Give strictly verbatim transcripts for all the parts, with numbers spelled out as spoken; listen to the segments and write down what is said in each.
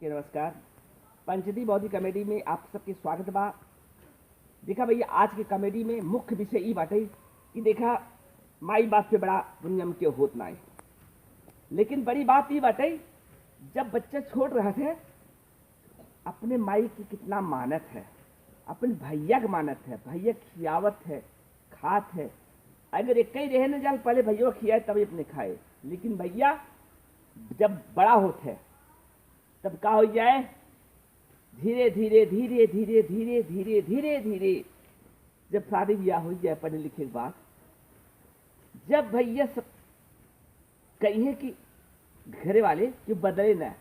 के नमस्कार। पंचदी बौद्धी कॉमेडी में आप सबके स्वागत बा। देखा भैया, आज के कॉमेडी में मुख्य विषय ई बाटे कि देखा, माई बाप से बड़ा दुनिया में केहू होत नाई। लेकिन बड़ी बात ई बाटे, जब बच्चा छोट रहत है, अपने माई के कितना मानत है, अपने भैया के मानत है, भैया खियावत है, खात है। अगर एक ही रहे न जाल, पहले भैया खियाए तभी अपने खाए। लेकिन भैया जब बड़ा होत है, तब का हो जाए, धीरे धीरे धीरे धीरे धीरे धीरे धीरे धीरे जब शादी ब्याह हो जाए, पढ़े लिखे के बाद, जब भैया सब कहिए कि घरे वाले कि बदले ना,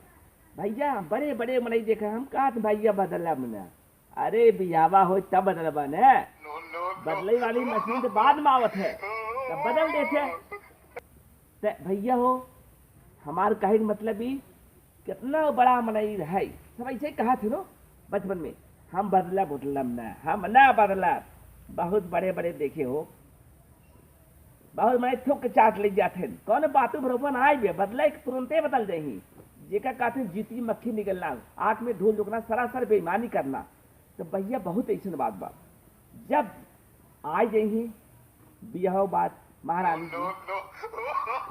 भैया बड़े बड़े मनई देखे, हम कहा तो भैया बदला ना। अरे बियावा हो तब बदलबा ने, बदले वाली मशीन तो बाद में आवत है, तब बदल देते। त भैया हो, हमार कहे के मतलब ई, कितना बड़ा मनई रहे, सब ऐसे ही कहा थे नो बचपन में, हम बदला बदलब ना, हम ना बदला। बहुत बड़े बड़े देखे हो, बहुत मनई थूक के चाट ले जाते हैं। कौन बातों भरोसा ना आए बे, बदला एक तुरंते बदल जाही। जेका कहते हैं जीती मक्खी निकलना, आँख में धूल झोंकना, सरासर बेईमानी करना। तो भैया बहुत ऐसन बात बा। जब आ जाइए बियाह बाद महारानी जी,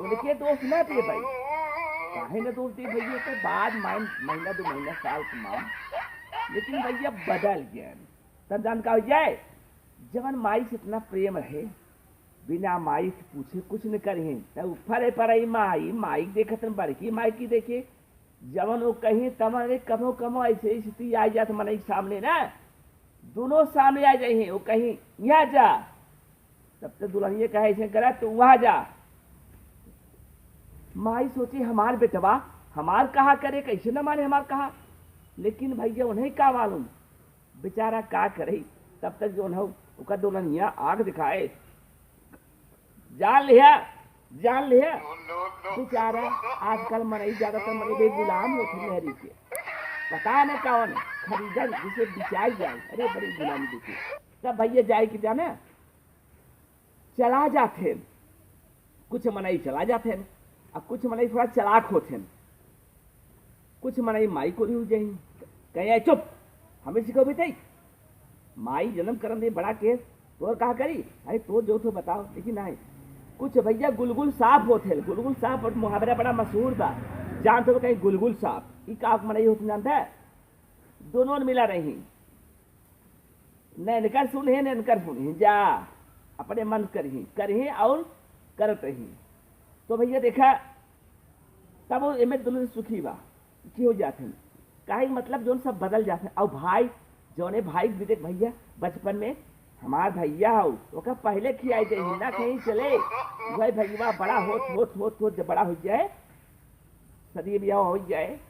उनके दोस्त ना दिए भाई, काहे ना दोस्त दिए भैया के बाद महीन-, महीना दो महीना साल तमाम, लेकिन भैया बदल गए। तब जान का हो जाए, जवन माई से इतना प्रेम रहे, बिना माई से पूछे कुछ न करिए, तब फरे पड़े माई, माई देखत न बड़की माई की देखे, जवन वो कहीं तवन रे कभो कभो ऐसे स्थिति आ जात मनई के सामने ना, दोनों सामने आ जाइए। वो कहीं यहाँ जा, तब तो दुल्हनिया कहे ऐसे करा तो वहाँ जा। माई सोची हमार बेटवा हमार कहा करे, कैसे न माने हमार कहा। लेकिन भैया उन्हें का मालूम, बेचारा का करे। तब तक जो है ओकर दुल्हनिया आँख दिखाए, जान लिया, जान लिया। बेचारा आजकल मनई, ज्यादातर मनई बे गुलाम होत है मेहरी के। पता न कौन खरीदन जिसे बिचाई जाए। अरे बड़ी गुलामी देखी। तब भैया जाए कि जाना, चला जाते हैं। कुछ मनई चला जाते हैं, अब कुछ मनई थोड़ा चालाक होते हैं। कुछ मनई माई को रिहु जाई, कहे, "ए, चुप, हमें सिखो भी तई। माई जन्म करन दे बड़ा के, तोर कहा करी? अरे, तोर जो तो बताओ।" लेकिन नहीं, कुछ भैया गुलगुल साफ होते हैं। गुलगुल साफ और मुहावरा बड़ा मशहूर बा, जानते हो कहीं गुलगुल साफ, ई का मनई होते जानते हैं? दोनों मिला रही, न इनकर सुन है, न इनकर सुन है, जा, अपने मन करही, करही और करत रही। तो भैया देखा, तब वो एमे दुल्हन सुखी बा, की हो जात है, काहे मतलब जोन सब बदल जात है। और भाई, जौने भाई भी देख भैया, बचपन में हमार भैया हो, ओका पहले खियाई दे, ना कहीं चले, वही भैया बड़ा होत, होत, होत, होत, जब बड़ा हो जाए, सदी ब्याह हो जाए,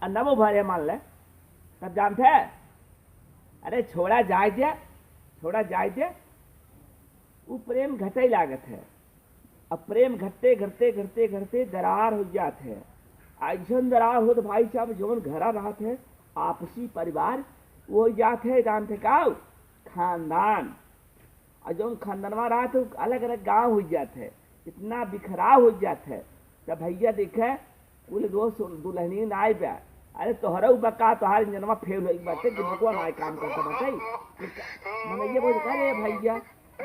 आ नवो भरे मान ले, तब जानते हैं, अरे छोड़ा जाए दे, छोड़ा जाए दे, वो प्रेम घटे लागत है। अब प्रेम घटते, घटते, घटते, घटते दरार हो जात है। ऐसन दरार होत भाई साहब, जौन घरा रहत है, आपसी परिवार, वो हो जात है, जानते का? खानदान। और जौन खानदानवा रहत है, अलग अलग गांव हो जात है, इतना बिखराव हो जात है। तब भैया देखे, कुल दोस्त दुल्हनी ना आए बा। अरे तोहरा बका, तोहार इंजनवा फेल हो बाटे, दिमागवा ना काम करता बाटे। मनैया बोल, "अरे भैया,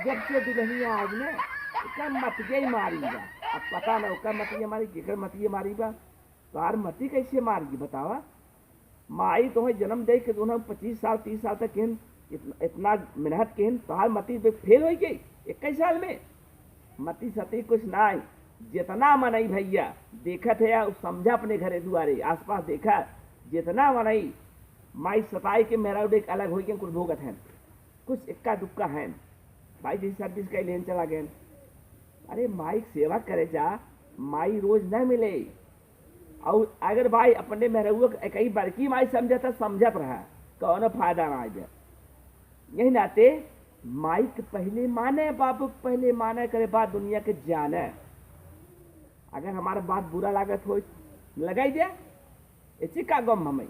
जब से दुल्हनिया आज ने, एकर मतिये मारी बा।" अब पता ना ओकर मतिये मारी, केकर मतिये मारी बा। तोहार मती कैसे मारी बतावा? माई तोहे जन्म दे के तोहे पच्चीस साल, तीस साल तक केहन, इतना, इतना मेहनत केहन, तोहार मती बे फेल हो गई इक्कीस साल में। मती सती कुछ ना आई। जितना मनई भैया देखत है, उ समझा अपने घरे दुआरे, आसपास देखा, जितना मनई माई सताई के मेहरा उड़े अलग हो गए, कुल भोगत हैं। कुछ इक्का दुक्का हैं, भाई जी सर्विस का लेन चला गए। अरे माई के सेवा करे जा, माई रोज ना मिले। और अगर भाई अपने मेहरउआ के एकही बड़की माई समझत, समझत रहा, कौनो फायदा ना आए। यही नाते माई के पहले माने, बाबू के पहले माने, करे बाद दुनिया के जाने। अगर हमारा बात बुरा लागत हो, लगाई दे, ऐसे का गम हमें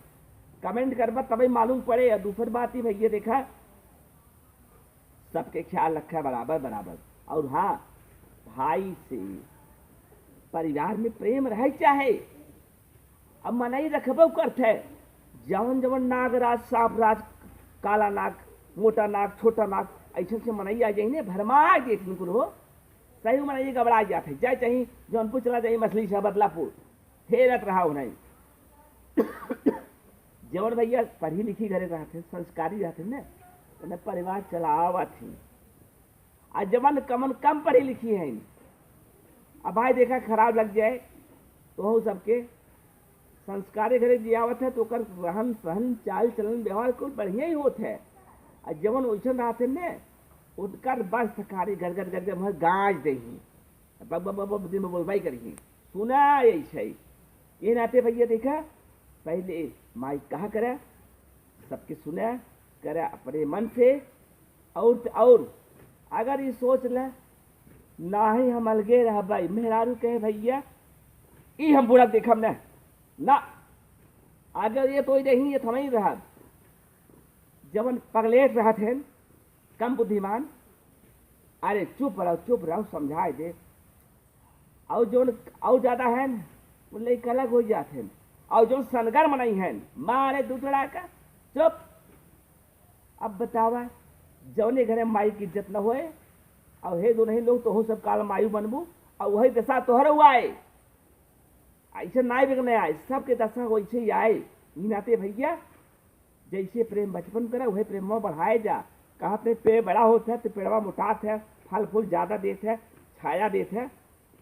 कमेंट करबा तबे मालूम पड़े। और दूसर बात ही भैया देखा, सबके ख्याल रखा बराबर बराबर। और हाँ, भाई से परिवार में प्रेम रहे चाहे, अब मनई रखबो करत है, जवन जवन नागराज, सांपराज, काला नाग, मोटा नाग, छोटा नाग, ऐसन से मनई आ जाई ने, भरमा देथिन कुल हो। सही मनई गबड़ा जात है, जाए चाही जौनपुर चला जाई, मछली से बदलापुर, हेरत रहा हो नहीं। जवन भैया पढ़ी लिखी घरे रहत है, संस्कारी रहत है ने, उन्हें परिवार चलावत ही। आ जवन कमन कम पढ़ी लिखी हैं, अब भाई देखा खराब लग जाए, तो हो सबके संस्कारी घरे जियावत है, तो ओकर रहन सहन, चाल चलन, व्यवहार कुल बढ़िया ही होत है। आ जवन ओइसन रहत है ने, उनकर बस थकारी गड़गड़ गड़गड़ मुँह गाज देही। बब बब बब दिन में बोलबाई करिही। सुना ऐसे ही। ये नाते भैया देखा, पहले माई कहा करा, सबके सुना करा अपने मन से। और त-, और अगर ये सोच ले, "नाही, हम अलगे रहबाई," मेहरारू कहे, "भैया, ई हम बुढ़ा देखब ना, ना, अगर ये तो नहीं, ये तो नहीं रहब।" जवन पगलेट रहत हैं, कम बुद्धिमान, "अरे चुप रहो, चुप रहो, समझाए दे।" और जौन और ज्यादा हैं, वो लइका अलग हो जात हैं। और जौन सनगर मनई हैं, मारे दू टोड़ा का, "चुप।" अब बतावा, जौने घरे माई की इज्जत न होए, और हे दो नहीं लोग, तो हो सब काल मायू बनबू, और वही दशा तोहर हुआ है। ऐसे नाई बिकने आए, सबके दशा वैसे ही आए। ई नाते भैया, जैसे प्रेम बचपन करे, वही प्रेमवा बढ़ाए जा। कहा अपने पेड़ बड़ा होत है, तो पेड़वा मोटात है, फल फूल ज्यादा देत है, छाया देत है,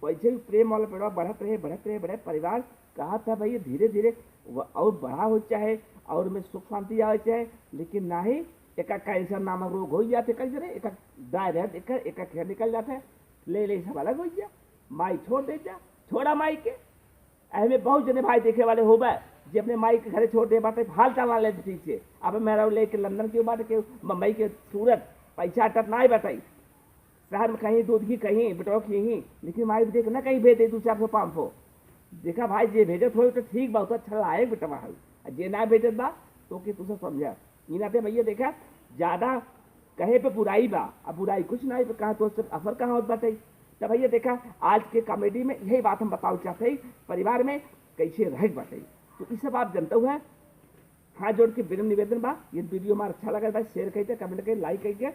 वैसे भी प्रेम वाला पेड़वा बढ़त रहे, बढ़त रहे, बढ़े। परिवार कहा था भैया, धीरे धीरे वो और बड़ा हो चाहे, और में सुख शांति आवे चाहे, लेकिन नाही, एका कैंसर नामक रोग हो जाते, कैसे रे, एका दाय रहे, एका, एका खेर निकल जाते, ले ले सब अलग हो गया, माई छोड़ दे जा, छोड़ा माई के। एहमे बहुत जने भाई देखे वाले होबे, जे अपने माई के घरे छोड़ दे बाटे, हाल चाल ना लेते ठीक से। अब मेरा लेके लंदन के बाटे, के बम्बई के सूरत, पैसा अटत ना बाटे। शहर में कहीं दूध की कहीं, बेटवा की ही, लेकिन माई देख ना कहीं भेज दे दो चार सौ पाँच सौ। देखा भाई, जे भेजत हो तो ठीक बा, तो अच्छा लायक बेटवा है, आ जे ना भेजत बा, तो के तुझे समझा। ई नाते भैया देखा, ज्यादा कहे पे बुराई बा, अब बुराई कुछ ना है, कहाँ तो सिर्फ असर कहाँ होत बाटे। तब भैया देखा, आज के कॉमेडी में यही बात हम बताओ चाहते हैं, परिवार में कैसे रह बाटे। तो ई सब आप जनते हुए हाथ जोड़ के विनम्र निवेदन बा, ये वीडियो हमारा अच्छा लगा बा, शेयर कइके, कमेंट कइके, लाइक कइके,